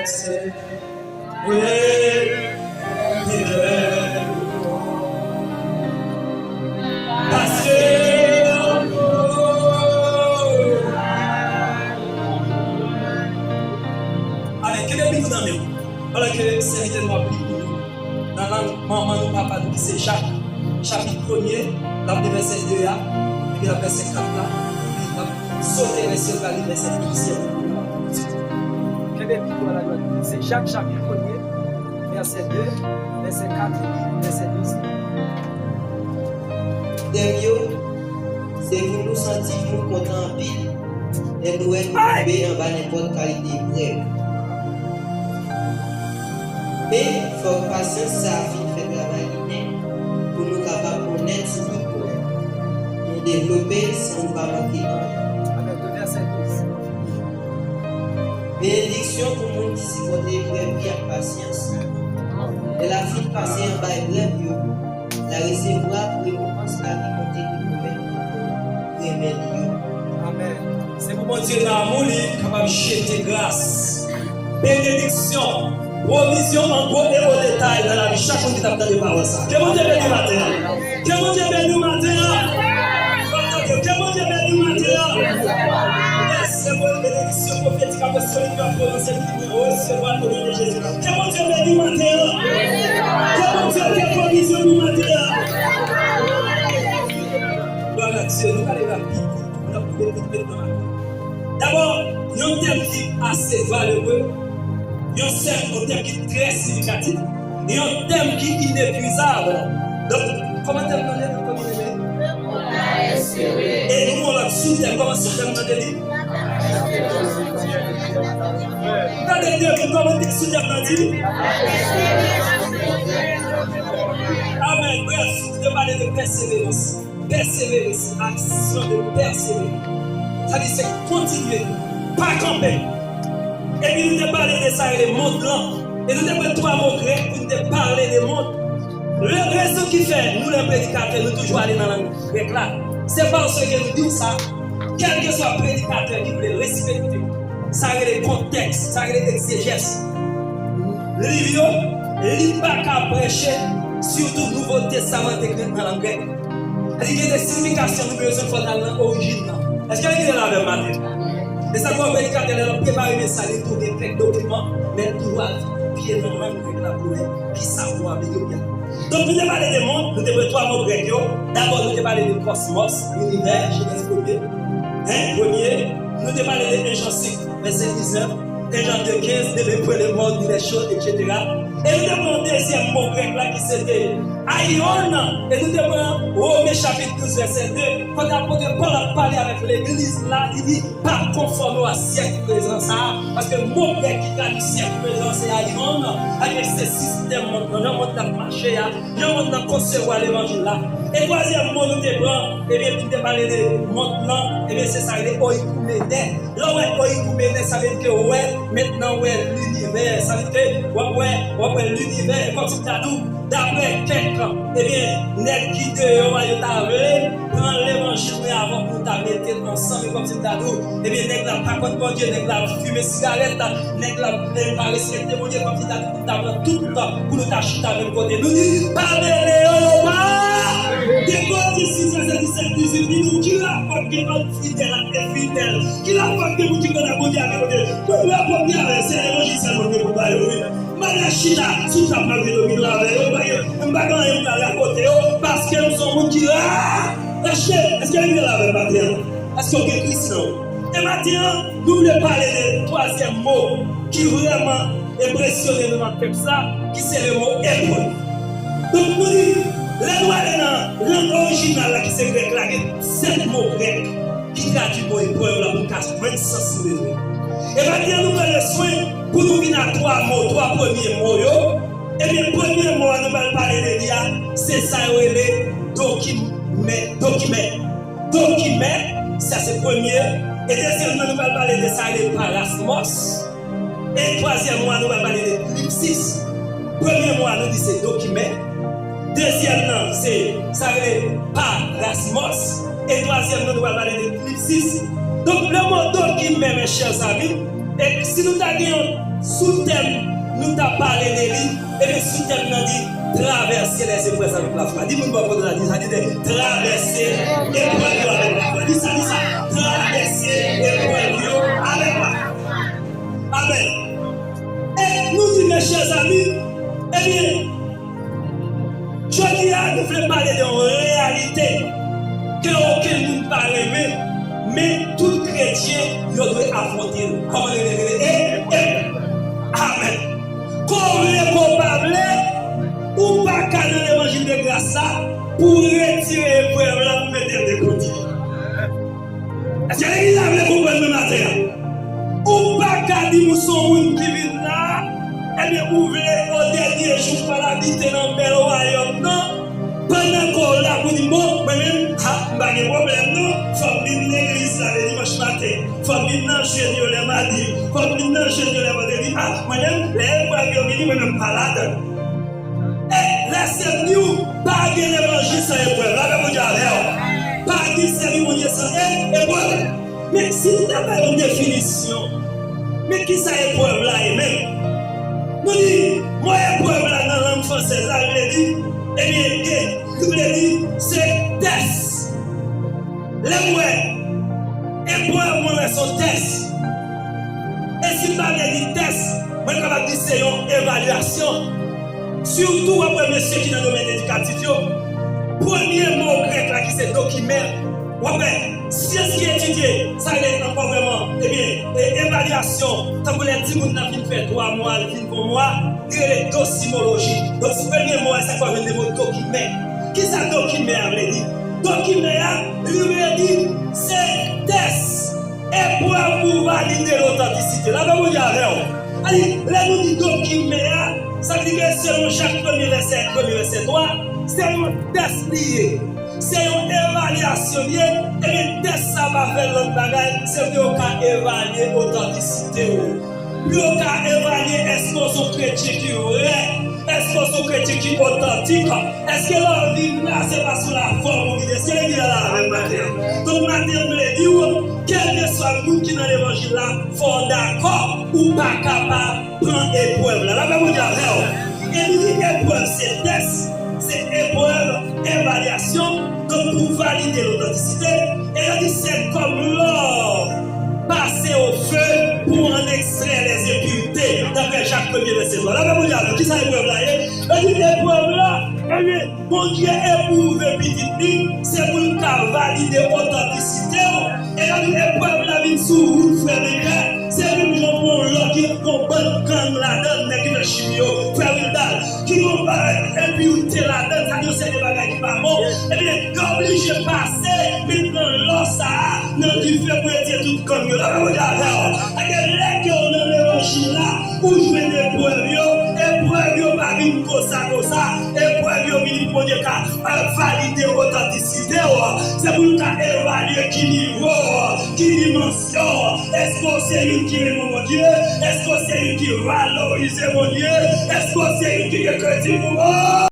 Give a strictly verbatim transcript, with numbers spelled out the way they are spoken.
Wi, fidèl. Paske Amèn. Kenbe Bib ou nan men w. Pandan ke sèvitè nou ap li pou nou nan lang manman nou, papa nou, ki se Jak, chapit premye, l ap de vèsè de a, epi l ap vèsè kat la, epi l ap sote rès yo, l ap li vèsè douz yo. Kenbe Bib ou a la, se Jak, chapit premye, vèsè de, vèsè kat, epi vèsè douz. Frè m yo, se pou nou santi nou kontan anpil lè nou wè nou tonbe anba nenpòt kalite eprèv. Men, fòk pasyans sa a fin fè travay li nèt pou nou kapab onèt sou tout pwen. Nou devlope san nou pa manke anyen. Avèk vèsè douz. Benediksyon pou moun ki sipòte eprèv li ak pasyans. Lè l ap fin pase anba eprèv yo, l a resevwa rekonpans lavi kote li pwomèt pou renmen li yo. Amèn. Se pou Bondye nan amou li kapab jete gras, benediksyon, pwovizyon an gwo e o detay nan lavi chak moun ki t ap tande pawòl sa. Ke Bondye beni w maten an. Ke Bondye beni w maten an. Ke Bondye beni w maten an. Resevwa benediksyon pwofetik apostolik yo ap pwononse pou mwen. Resevwa l o non de Jezi. Ke Bondye beni w maten an. Ke Bondye fè pwovizyon pou w maten an. Glwa a Dye, nou pale rapid. N ap koute kout pèt nan maten. Dabò, yon tèm ki ase valere, yon tèm, yon tèm ki trè siyifikatif, yon tèm ki inepwizab. Donk, kòman tèm nan ye? Kòman li ye? E nou gen yon lòt sou tèm. Kòman sou tèm nan ye? Tande de moun, kòman sou tèm nan ye? Amèn. Brèf, nou te pale de pèseverans. Pèsevere, se aksyon de pèsevere. Sa di se kontinye, pa kanpe. Epi nou te pale de sa rele mond lan. E nou te pran twa mo grèk pou nou te pale de mond. Le rezon ki fè nou, lè predikatè, nou toujou ale nan lang grèk la, se paske nou di w sa, kèlkeswa predikatè ki vle respekte sa rele kontèks, sa rele egzejès liv yo, li pa ka preche, sitou Nouvo Testaman te ekri nan lang grèk. Li gen de siyifikasyon nou bezwen fò n al nan orijin nan. Èske nou gen la avè m maten? E sa k fè predikatè lè l ap prepare mesaj li tou gen kèk dokiman, men l toujou al pye nan lang grèk la pou wè ki sa mo a vle di byen. Donk, nou te pale de mond, nou te pran twa mo grèk yo. Dabò, nou te pale de kòsmòs, linivè, Jenèz premye. Hein, premye, nou te pale de en Jan senk, vèsè diznèf. Dejan de kenz, de le point le monde, ni les choses, et cetera. E nou te pran yon dezyèm mo grèk la ki se te aion, e nou te pran Women chapit douz vèsè de, kote apot Pòl ap pale avèk legliz la, li di, pa konfòme w a syèk prezan sa a, paske mo grèk ki tradui syèk prezan se aion, avèk se sistèm mond lan, jan mond lan ap mache a, jan mond lan konsevwa levanjil la. E twazyèm mo nou te pran, ebyen, pou n te pale de mond lan, ebyen, se sa rele oikoumene. Lè w wè oikoumene, sa vle di ke w wè, mentnan w wè linivè, sa vle di ke w ap wè, w ap wè linivè, e kòmsi m ta di w, daprè kèk, ebyen, nèg ki deyò a, yo ta vle pran levanjil mwen avè w pou nou ta mete l ansanm, e kòmsi m ta di w, ebyen, nèg la pa konn Bondye, nèg la ap fimen sigarèt, nèg la, nèg pa respekte Bondye, kòmsi m ta di w, ta pran tout tan pou nou ta chita menm kote. Nou di, pa mele yo, yo pa. Depi w di sis, vèsè disèt, dizuit, li di w ki rapò gen ant fidèl ak enfidèl? Ki rapò gen moun ki konn ak Bondye avèk kote? Mwen, rapò m gen avè l, se levanjil sèlman m gen pou ba yo, wi. M pa ka chita sou tab malgre domino avè yo, m pa gen, m pa gen anyen pou m ta rakonte yo, paske m se yon moun ki ra-, rache. Èske nou gen la avè m maten an? Èske w gen Kris nan ou? E maten an, nou vle pale de twazyèm mo ki vrèman enpresyone nou nan tèks la, ki se le mo eprèv. Donk, nou di, lè nou ale nan lang orijinal la, ki se grèk la, gen sèt mo grèk ki tradui mo eprèv la pou n ka jwenn sans nou bezwen. E maten an, nou pran le swen pou nou vin a twa mo, twa premye mo yo. Ebyen, premye mo a nou pral pale de li a, se sa yo rele dokimè, dokimè. Dokimè, sa se premye. E dezyèm nan, nou pral pale de sa rele parasmos. E twazyèm mo a, nou pral pale de klipsis. Premye mo a, nou di se dokimè. Dezyèm nan, se sa rele parasmos. E twazyèm nan, nou pral pale de klipsis. Donk, le mo dokimè, mes chers amis, E si nou ta gen yon soutèm, nou ta pale de li, ebyen soutèm nan di, traverser les épreuves avec la foi. Di moun bò kote w la, di sa, di, traverser épreuve yo avec la foi. Di sa, di sa, traverser épreuve yo avec la foi. Amen. E nou di, mes chers amis, ebyen, jodi a, nou vle pale de yon reyalite ke okenn moun pa renmen, men tout kretyen yo dwe afwonte l. Kòman rele, rele, e, e, amèn. Ke w vle, ke w pa vle, ou pa ka nan levanjil de gras la pou w retire eprèv la pou mete l de kote. Èske legliz la vle konprann mwen maten an? Ou pa ka di m ou se yon moun ki vin la, ebyen ou vle o dènye jou pou w al abite nan bèl wayòm nan, pandan ke w la pou di, bon, mwen menm, ha, m pa gen pwoblèm non, fò m vin legliz la le dimanch maten, fò m vin nan jèn yo lè madi, fò m vin nan jèn yo lè vandredi, ah, mwen menm, lè eprèv yo vini, mwen menm m pa ladan l. E lè se di w, pa gen levanjil san eprèv. Lapè Bondye avè w. Pa gen sèvi Bondye san e-, eprèv. Men si nou ta bay yon definisyon, men kisa eprèv la ye menm? Nou di, mo eprèv la nan lang fransèz la, li vle di, ebyen, li vle di, se tès. Lè m wè eprèv, mwen wè se yon tès. E si m pa vle di tès, mwen kapab di se yon evalyasyon. Sitou w ap wè mesye ki nan domèn edikatif yo, premye mo grèk la ki se dokimè, w ap wè syans ki etidye sa rele ankò vrèman, ebyen, e, evalyasyon, tankou lè timoun nan fin fè twa mwa, li fin fè yon mwa, li rele dosimoloji. Donk, si premye mo a, se sa k fè w jwenn de mo dokimè. Kisa dokimè a vle di? Dokimè a, li vle di, se tès, eprèv pou valide lotantisite. Lapè Bondye avè w. Sa di, lè nou di dokimè a, sa vle di ke selon Jak premye vèsè, premye vèsè twa, se yon tès li ye. Se yon evalyasyon li ye. Ebyen, tès sa pa fè lòt bagay, se pou yo ka evalye otantisite w. Pou yo ka evalye èske w se yon kretyen ki vrè, èske w se yon kretyen ki otantik, èske lè w vin la, se pa sou lafòm ou vin, èske legliz la la avè m maten an? Donk, maten an, m vle di w, kèlkeswa moun ki nan levanjil la, fò w dakò, ou pa ka pa pran eprèv la. Lapè Bondye avè w. E li di eprèv se tès, se eprèv, evalyasyon, donk pou valide lotantisite, e li di c'est comme l'or passé au feu pour en extraire les impuretés, daprè Jak premye vèsè twa. Lapè Bondye avè w. Kisa eprèv la ye? Li di eprèv la, ebyen, Bondye epwouve pitit li, se pou l ka valide otantisite w. E lè nou eprèv la vin sou wout frè Benjè, se menm jan pou yon lò ki gen yon bann gang ladan l, nèg ki nan chimyo, frè Wildad, ki gen yon bagay enpirite ladan l, sa gen yon seri de bagay ki pa bon. Ebyen, yo oblije pase mentnan lò sa a nan dife pou etye tout gang yo. Lapè Bondye avè w. Paske lè ke w nan levanjil la, ou jwenn eprèv yo, eprèv yo pa vin konsa konsa, eprèv yo vini pou Bondye ka, eh, valide otantisite w. Se pou l ka evalye ki nivo w, ki dimansyon w. Èske w se youn ki renmen Bondye? Èske w se youn ki valorize Bondye? Èske w se youn ki gen kredi pou Bondye?